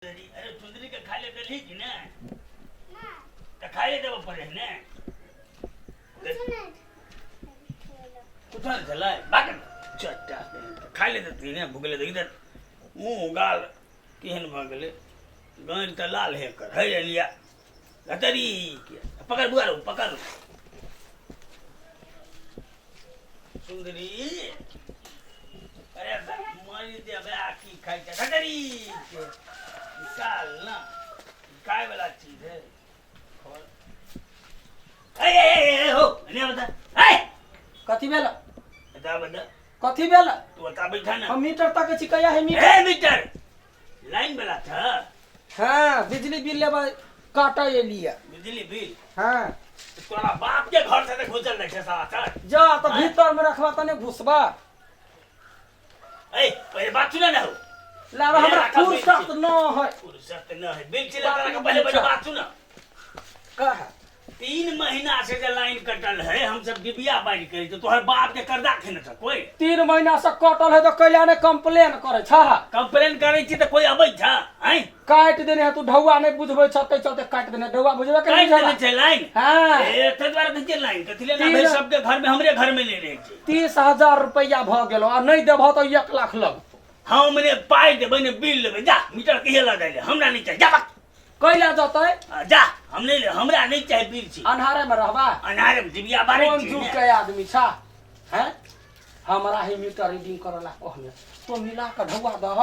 अरे चुंदरी के खाए ले देलही कि नहि? तऽ खाए देबऽ पड़े है ने। कुछो नहि छलै बाक चट्टा खाए ले देती ने, भुगले देखी तऽ मुँह गाल केहन भऽ गेलै, गाँड़ तऽ लाल हे कर है लिया लतरी के पकड़ बुआ रो पकड़ सुंदरी। अरे मरी देबै आ की खाइ छै लतरी के निकाल ना, खाय वाला चीज है। ए ए ए ए हो ने बता ए। कथी भेल? बता बता। कथी भेल? तू बता बैठा ना। हम मीटर तक छी कहिया है मीटर? ए मीटर लाइन वाला था। हाँ, बिजली बिल लेबै काटै एलियै। बिजली बिल? हाँ। तोरा बाप के घर से तऽ घुसल जाइ छै साला चल। जा तऽ भीतर में रखबा तने घुसबा। ए पहिले बात सुने ना हो। लाबा हमरा राखा बिल फुर्सत छी। न है। फुर्सत न है बिल चिल्ला तोरा के पहिले पहिले बात सुन। कह। 3 महीना से जे लाइन कटल है, हम सब डिबिया बारि करी तो तोहर बाप के कर्जा खेने छ कोई? 3 महीना से कटल है तो कैला ने कंप्लेन करे छ? कंप्लेन करे छी त कोई अबै छ? हैं काट देने है तू ढौआ नहीं बुझबै छ तै चलते काट देने, ढौआ बुझबे के काट नहीं। देने छै लाइन। हां। ए तै द्वारा कहै छै लाइन कथि ले ना भाई, सबके घर में हमरे घर में ले रहे छै। 30,000 रुपया भ गेलो आ नहीं देबह तो 1 लाख लग। हम ने पाई देबै ने बिल लेबै, जा मीटर कहिया लगाइले हमरा नहीं चाही, जा बक। कैला जतै? आ, जा हम नहीं, हमरा नहीं चाही बिल छी। अन्हारे में रहबा? अन्हारे में डिबिया बारै कोन छी जुग ने। के आदमी छा हैं, हमरा ही मीटर रीडिंग करला कहने तो मिला के ढौआ दह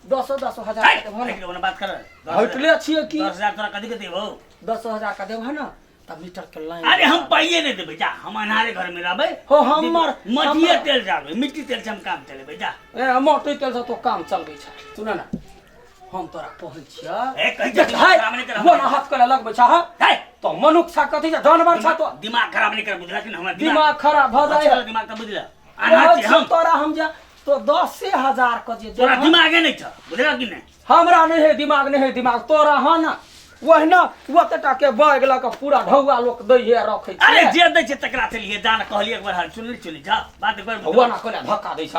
दसो 10,000 है, के देबह हटि ने। के बात कर। हटले छियै की? 10,000 तोरा कथी के देबौ? 10,000 के देबह ने तब मीटर के लाइन। अरे हम पाइए नहीं देबै, जा हम अन्हारे घर में रहबै। हो, हमर मटिए तेल जाबै, मिट्टी तेल से हम काम चलेबै, जा। ए मट्टी तेल से तो काम चलबै छै। सुन ना हम तोरा कहै छियै। ए, कहै देख, छियै, है, खराब नहि कर वो ना हाथ करे लगबै छ, हाँ? है। तो मनुख छा कथी छा, जानवर छा तो। दिमाग खराब नहीं कर बुझला कि हमरा दिमाग खराब भ जाय अच्छा, दिमाग त बुझला अनाथ कहै छी हम। तोरा हम जे तो 10,000 के जे तोरा देबह। दिमागे नहीं छ बुझला कि नहीं? हमरा नहीं है दिमाग, नहीं है दिमाग तोरा हाँ ना, ओहिना ओतेटा के बैग लऽ कऽ पूरा ढौआ लोक दै है रखै छै। अरे जे दै छै तकरा से लिए जा ना, कहलिए एक बार हाल सुन ले चली जा बात एक बार। ढौआ ना कोना धक्का दै छ,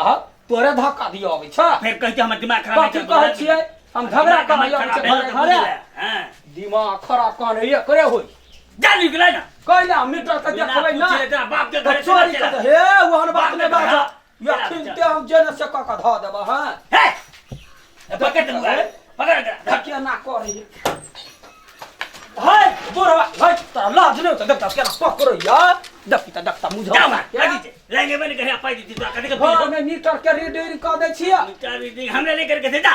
तोरे धक्का दिअ अबै छ। फेर कहै छै हमर दिमाग खराब कथी कहै छियै हम झगड़ा करऽ अबै छै घरे घरे। हां दिमाग खराब कहने ये करे होई। जा निकलै ना। कैला मीटर के देखबै ना। पूछले तोरा बाप के घरे चोरी चला। के हे ओहन बात नहि बाप के बाज। घरे। अखन ते हम जे ने से कऽ कऽ धऽ देबह। हां हे ए, पकड़ दे बुआ, पकड़ एकरा, धर। केना करी हे बुढ़वा हे, तोरा लाज नहि होतौ? देखता केना पकड़ैया, देखी तऽ देखता मुझे जा मार, कथी छै? लाइन एबे नहि करे, पाइ दै छी तोरा, कथी के घर में मीटर के रीडिंग कऽ दै छियै। मीटर रीडिंग हमरा नहि करके दे, जा।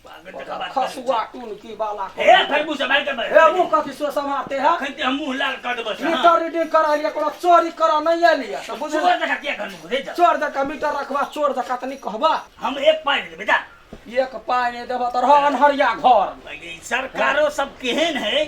पागल जकाँ बात करै छै। खसुआ टुनकी वाला। हे, फेर मुँह सम्हारि के बैठ। हे मुँह कथी सो सम्हारते है? अखन ते हम मुँह लाल कऽ देबौ से, हाँ। मीटर रीडिंग करा लिया, कोनो चोरी करा नहीं एलियै तऽ बुझल। चोर जकाँ किया घर में घुसै छौ? चोर जकाँ मीटर रखबा, चोर जकाँ तऽ नहि कहबा। हम एक पाइ नहि देबै, जा। एक पाइ नहि देबह तऽ रह अन्हरिया घर। ई सरकारो सब केहन है,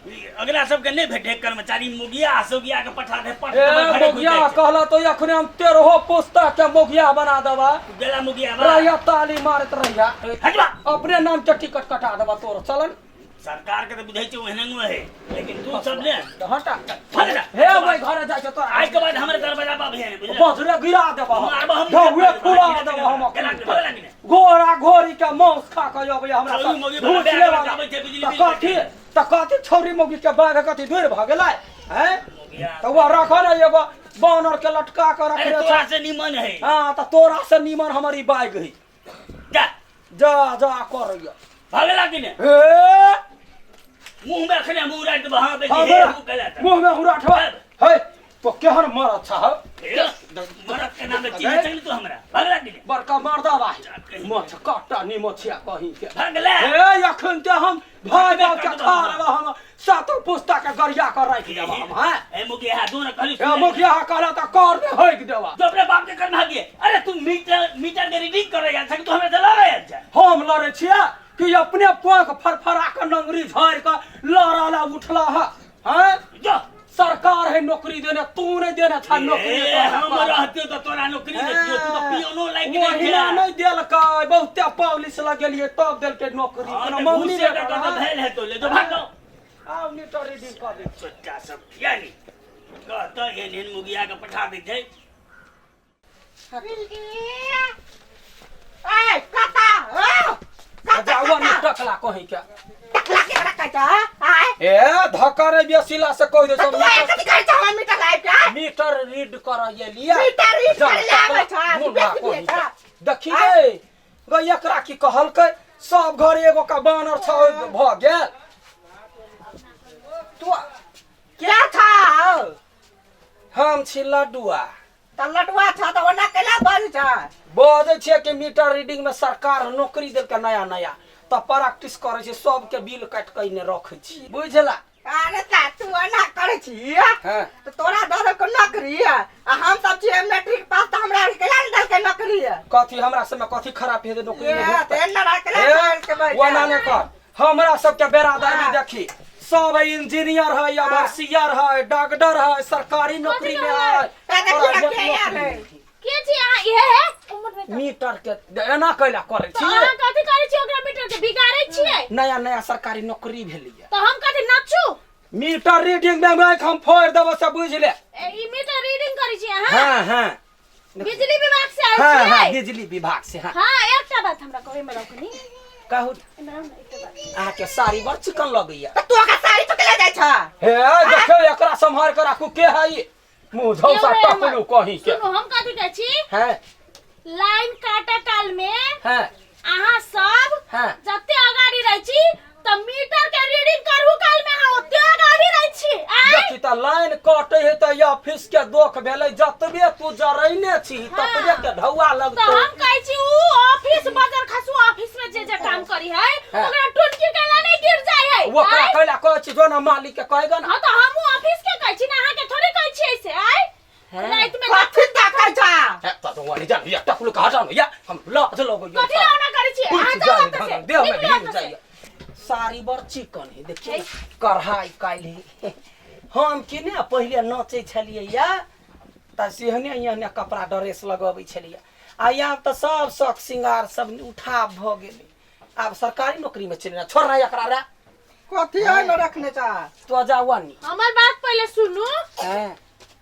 ई अगला सबके नहि भेटे कर्मचारी, मुगिया सोगिया के पठा दे पट ए घरे घुसि मोगिया जाइ छै। कहला तो अखने हम तेरहो पुस्ता के मोगिया बना देबा। गेला मुगिया बा। रहिया ताली मारत रहिया। हटवा। अपने नाम के टिकट कटा देबा तोर चलन। सरकार के तो बुझै छै ओहने है, लेकिन तू सब ने हटा। भाग जा। हे ओइ घरे जाइ छै तोरा। आइ के बाद हमरे दरवाजा पर अभियान बुझले। बजरे गिरा देबा। मारबो हम। ढौए फुला देबा हम। गेला कि भगला कि नहि? घोड़ा घोड़ी के मांस खा के अबै हमरा छौरी सब। मौगी घूस बला लेवा। बैग आबै छै बिजली तऽ बिल कथी तऽ कथी छौरी मौगी के बाघ कथी दूर भऽ गेलै हैं? मौगिया। तऽ वह रख ने एगो बानर के लटका के अरे रखने छै। तोरा से निमन है। हाँ तऽ तोरा से निमन हमर ई बाइक है। जा। जा जा करैया। भगला कि नहि? हे मुंह में अखने मुंह राखि देबो, हाँ बेटी, हे हमरा मुंह केला तऽ। मुंह में हुराठवा हे तो केहन मरद छह? हे, मरद के नाम चिन्ह छै तू हमरा। भगला कि नहि? बड़का मर्दा बाही मछ काटा नी मछिया कहीं के। भगला। हे अखन ते हम भाई बाप के खा लेबा, हम सातो पुस्ता के गरिया के राखि देबा हम। हैं ए मुखिया दू ने कहली। हे मुखिया कहला त कर दे होइक देबा। तो अपने बाप के करना दिए। अरे तू मीटर मीटर के रीडिंग करे यार तू हमरा से लड़े यार। हम लड़े छियै कि अपने पंख फरफरा के नंगरी झाड़ि के लड़ाला उठला है? हैं जो सरकार है नौकरी देने, तू नहीं देने था नौकरी। ए, हम रहते तो तोरा नौकरी देतियो, तू तो पियोनो लायक नहीं महिला छे। नहीं देलकै, बहुते पॉलिश लगेलियै तब देलकै नौकरी। हाँ, कोनो तऽ मौनी घूसे बेटा के तऽ है। भेल हेतौ, ले जो भाग जाओ। आब मीटर रीडिंग कऽ दे। सोचा सब किया नहीं कहता एहन एहन मुगिया के पठा दै छै। ए कता ए जाओ ने टकला कहीं के। टकला के रखै छ आय? ए धक्का रे बेसिला से कहि दे तऽ सब। तू आइ कथी करै छ हमरा मीटर लाइव के? मीटर रीड कर ये लिया। मीटर रीड करे ले आबै छ, मुन्ना बेसी कहीं छ। के। देखी रे गई, एकरा की कहलकै, सब घर एगो का बानर छ भऽ गेल। तू के छ? हम छी लड्डुआ। तऽ लडुआ छ तऽ ओना कैला बजै छ? बजै छियै कि मीटर रीडिंग में सरकार नौकरी देलकै नया नया, तऽ प्रैक्टिस करै छै, सबके बिल काटि कऽ एने रखै छी, बुझला? अरे ता तू ओना करै छी तऽ तोरा दऽ देलकौ नौकरी, आ हम सब छियै मैट्रिक पास, तऽ हमरा आरके कैला नहि देलकै नौकरी? कथी हमरा सबमे कथी खराब हेतै नौकरी ए नहि भेटतै? तऽ एना कैला ए, देलकै बैठ? ओना नहि कर। हमरा सबके बेरादर में देखी, सब इंजीनियर है, ओवरसियर है, डॉक्टर है, सरकारी नौकरी में है। ए, देखी तोरा ना एक के आयल नौकरी है। नहीं। के छी अहाँ? इहे है उम्र में मीटर के एना कैला करै तऽ छी? अहाँ कथी करै छी? ओकरा मीटर के बिगाड़ै छियै? नया नया सरकारी नौकरी भेलैया। तऽ हम कथी नचू? मीटर रीडिंग में आँखि हम फोड़ि देबो से बुझि ले। ए, ई मीटर रीडिंग करै छी अहाँ? हाँ हाँ। बिजली विभाग से आयल हाँ हाँ। छियै? बिजली विभाग से, हाँ। हाँ, एकटा बात हमरा कहै में रखनी। कहू। एम्हर आउ ने, एकटा बात। अहाँके साड़ी बड़ चिकन लगैया। तऽ तू ओकरा साड़ी चुकले जाइ छ? हे देखियौ, एकरा सम्हार के राखू, के है ई मुँह झौसा केओ रे टकलू कहीं के। सुनू, हम कथी कहै छी, हैं? लाइन काटे काल में हैं? अहाँ सब हैं? जते अगाडि रहै छी, तऽ मीटर के रीडिंग करहु काल में अहाँ ओते अगाडि रहै छी, आँय? देखी तऽ लाइन कटे है तऽ ऑफिस के दोख भेलै। जतबे तू जरैने छी ततबे के ढौआ तऽ लगतौ। हम कहै छी, ऊ ऑफिस बजर खसू ऑफिस में जे जे काम करी है, हाँ। ओकरा टुनकी केला नहीं गिर जाय है, ओकरा आँय? कैला कहै छी, जो ना मालिक के कहेगा ना। हाँ, तऽ हमहूँ ऑफिस के कहै छी ना, अहाँके थोड़े कहै छियै से, आँय? हाँ। राति में कथी तकै छ? हे, तऽ तो वही जान या टकलू का हटानो या, हम लाज लगैया। कथी ला ओना करै छियै? अहाँ जाउ ओतऽ से, देह में निकलू भीग ओतऽ से। जाइए। साड़ी बड़ चिकन है, देखिए ना, कढ़ाई काल्हि है। हम कि ने पहिले नाचै छलियै या तऽ सेहने एहने कपड़ा ड्रेस लगबै छलियै, आ आब तऽ सब शौक श्रृंगार सब उठाव भऽ गेलै। आब सरकारी नौकरी में चलि छोड़ रहा एकरा रे। कथी ओहिमे रखने छ? तो जाओ नी। हमर बात पहिले सुनू। हैं?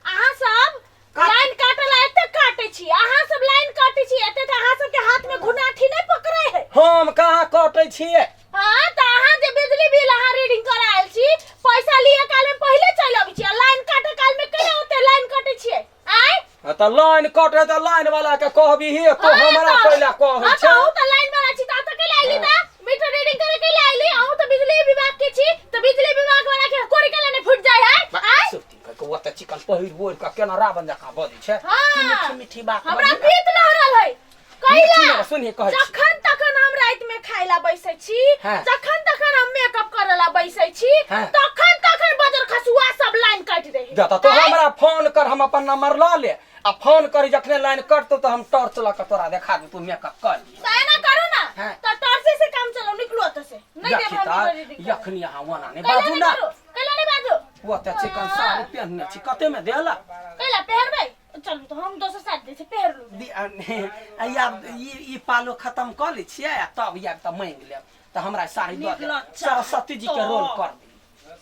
अहाँ सब लाइन काटला एते काटे छी, अहाँ सब लाइन काटे छी एते, तऽ अहाँ सबके हाथ में घुनाठी नहीं पकड़े है? हम कहाँ कटै छियै? हाँ, तऽ अहाँ जे बिजली बिल अहाँ रीडिंग करा आयल छी, पैसा लिए काल में पहिले चलि अबै छी, आ लाइन काटे काल में केना ओते लाइन काटे छियै, आँय? हाँ, तऽ लाइन कटे तऽ लाइन वाला के कहबी ही तो। हाँ, हमरा पहिले कहै हाँ, छै। तऽ अहूँ तऽ लाइन वाला छी, तऽ एतऽ कैला अयली? तऽ मीटर रीडिंग करे कैला अयली? अहूँ तऽ बिजली विभाग के छी, तऽ बिजली विभाग वाला के कोरी कैला नहीं फूट जाय है, आँय? सुती कह के ओते चिकन पहिर ओढ़ के केना रावण जकाँ बजै छै। हाँ। की मीठी मीठी बात हमरा बजही ना। पीत लहरल है। मीठी कैला ने सुनिहे कहै छी। जखन तखन हम राति में खाइला बैसै छी, हाँ। जखन तखन हम मेकअप करेला बैसै छी, हाँ। तखन तखन बजर खसुआ सब लाइन काटि दे है। दे तऽ तो आँय? हमरा फोन कर, हम अपन नंबर लऽ ले आ फोन करी। जखने लाइन कटतौ तऽ हम टॉर्च लऽ कऽ तोरा देखा देबौ, तू मेकअप कर लिहे। तऽ एना करू ना, हाँ। तऽ टॉर्चे से काम चलाउ, निकलू ओतऽ से। नहीं देखी देब हम तऽ मीटर रीडिंग करे। यखनी अहाँ ओना नहि कैला बाजू नहि ना। करू? कैला नहि बाजू? ओते चिकन साड़ी पहिनने छी, कते में देला? कैला पहिरबै? चलू तऽ हम दोसर साड़ी दै छी, पहिर लू। आब ई ई पालो खतम कऽ लै छियै आ तब आयब तऽ मांगि लेब, तऽ हमरा साड़ी दऽ देब। निर्लज्ज। सरस्वती जी के रोल कर दी।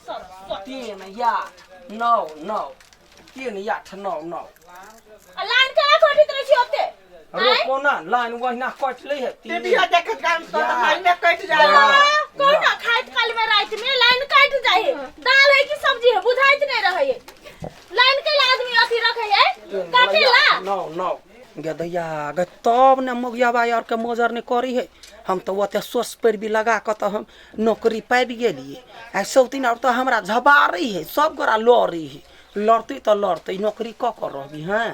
सरस्वती। 3 8 9 9, 3 8 9 9। आ लाइन केना कटैत रहै छी ओते? आँय? रोको ना, लाइन ओहिना कटि लै है। तीन टीवी देखत काम तो या। लाइने कटि जाय। हाँ, कहू ना, खाइत काल में राति में लाइन काटि जाइ है, दाल है कि सब्जी है बुझाइत नहीं रहे है। लाइन के ला आदमी अथी रखे है तीन काटे ला। 8 9 9। गदैया गे, तब ने मोगियाबा आर के मोजर नहि करी है। हम तऽ ओते सोर्स पर भी लगा कऽ तऽ हम नौकरी पाबि गेलियै। आ सौतीन आर तऽ हमरा झबारै है, सब गोरा लड़ै है। लड़तै तऽ लड़तै, नौकरी कऽ कऽ रहबी। हैं,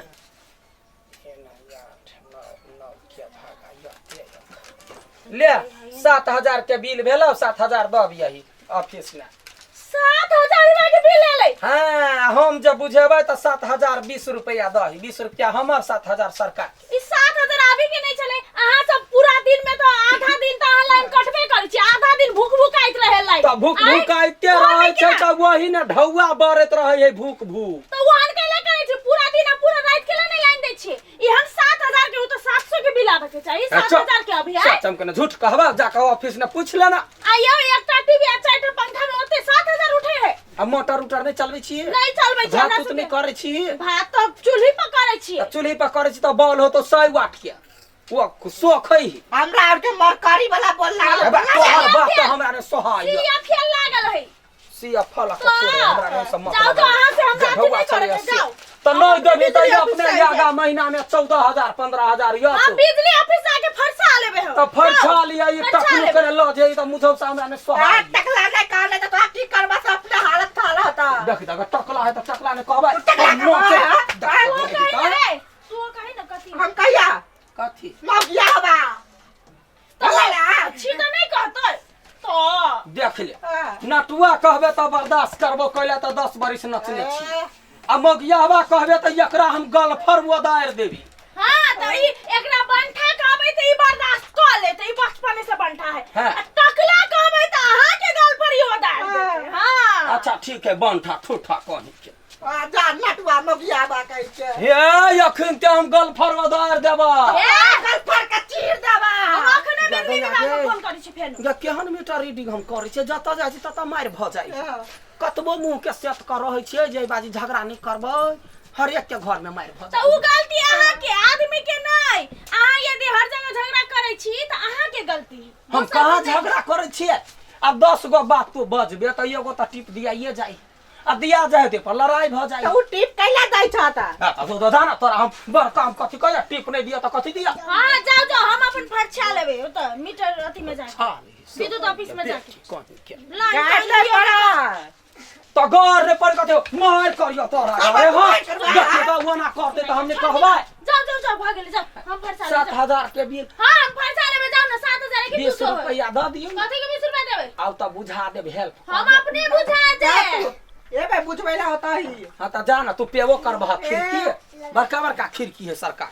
ले, 7,000 के बिल भेलौ, 7,000 दऽ अबियही ऑफिस में। 7,000 रुपया के बिल एलै? हाँ, हम जब बुझेबै तऽ 7,020 रुपया दही, 20 रुपया हमर, 7,000 सरकार के। ई 7,000 आबी के नहीं छलै। अहाँ सब पूरा दिन में तो आधा दिन तऽ अहाँ लाइन कटबे करै छी, आधा दिन भूख भूखाइत रहे लाइन। तऽ भूख आँय? भूखाइते ओहन रहै छै। केना? तऽ वही ने ढौआ बरैत रहै है भूख भूख। तऽ ओहन कैला करै छी? पूरा दिन आ पूरा राति केला नहीं लाइन दै छियै? ई हम 7,000 के, उ तऽ 700 के बिल आबे के चाही, 7,000 के अभी आय। सच हम कने झूठ कहबा? जाके ऑफिस में पूछ लेना। आ यौ, एकटा टीवी आ चारिटा पंखा में ओते 7,000 उठे है? आ मोटर उटर नहि चलबै छी? नहीं चलबै छी। भात हमरा उत नहि सबके। करै छी? भात तऽ चूल्ही पर करै छियै। तऽ चूल्ही पर करै छी तऽ बॉल होतो 100 वाट के। वो शौक है। हमरा आर के मरकरी वाला बोल लागल। हे बा, तोहर बाप तऽ हमरा ने सोहाय सिया फेल लागल है। सिया फल तो हमरा ने सब मतलब। जाओ तो अहाँ से हमरा अथी गढ़ौआ नहीं करे छलै के, जाओ। तऽ नहि देबही तऽ बिजली अपने ऑफिस आगा महीना में 14,000 15,000 यऽ। हम बिजली ऑफिस आके फरसा लेबे हम। तऽ फरछा जाओ, लिअ ई फरछा टकलू लेबै। करे लऽ जे तऽ मुझौसा हमरा ने आ सोहाय। टकला नहीं कहले तऽ तोरा की करबा से अपने हालत थाल होता। देख देख, टकला है तऽ टकला ने कहबै। टकला तऽ नोचे। कहबै, देख, तू देख, कही तऽ ना रे, तू कही ना कथी। हम कहिया? कथी? मौगिया हवा। तो बोला। छी तऽ नहीं कहतै तो। देख ले। हाँ। नटुआ कहबे तऽ बर्दाश्त करबो कैला तऽ 10 बरिस नचने छी, आ मौगियावा कहबे तऽ एकरा हम गलफर ओदारि देबी। हाँ तो ई एकरा बंठा कहबै तऽ ई बर्दाश्त कऽ लेतै, ई बचपने से बंठा है। हाँ। आ टकला कहबै तऽ अहाँ के गल पर ई ओदारि देतै। हाँ। अच्छा ठीक है, बंठा ठूठा कहीं के। आ जा नटुआ मौगिया बा कहै छै। हे अखन ते हम गलफर ओदारि देबा। हे, गलफर के चीर देबा। हम अखने बिजली जा, विभाग जा। में फोन करै छी फेर। गे केहन मीटर रीडिंग हम करै छियै, जतऽ जाइ छी ततऽ मारि भऽ जाइ छै। कतबो मुँह के सेत कऽ रहै छियै जे बाजी झगड़ा नहि करबै, हरेक के घर में मारि भऽ तऽ जाइ। उ गलती अहाँ के आदमी के नहीं। अहाँ यदि हर जगह झगड़ा करै छी तऽ अहाँ के गलती है। हम दोसर कहाँ के नहीं। झगड़ा करै छियै? आब 10 गो बात तू बजबे तऽ एगो तऽ टिप दियाइए जाइ, आ दिया जाय ते पर लड़ाई भऽ जाइ। तऽ उ टिप कैला दै छह तऽ? हाँ, तऽ तो जा ना तोरा हम बड़का हम कथी कहिया टिप नहीं दिया तऽ कथी दिया? हाँ जाओ जाओ, हम अपन फरछा लेबै ओतऽ मीटर अथी में जाके। छाली, विद्युत ऑफिस में जाके। कहीं के। लाइन गाड़ काटि नहि लियौ। पड़ल। तऽ गौर रे पर कथी मार करियो तोरा। सब अरे हाँ, मारि करबा। देखियो तऽ ओना करते तऽ हम नहि कहबै। जाओ जाओ जाओ, भऽ गेलै, जाओ हम फरसा लेबै। सात जाओ। हजार के बिल। हाँ हम फरसा लेबै, जाओ ना। 7,000 के 20 200 है। रुपया दऽ दियौ। कथी के 20 रुपया देबै? आउ तऽ बुझा देब, हेल्प। हम अपने बुझा देब। ए बे बुझबै ला होता ही। हाँ तऽ जा ना, तू पेबो करबह। खिड़की बड़का बड़का खिड़की है सरकार।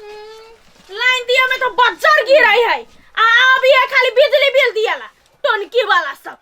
लाइन दिया में तो बज्जर गिरै है, आ अब ये खाली बिजली बिल दियाला टोनकी वाला सब।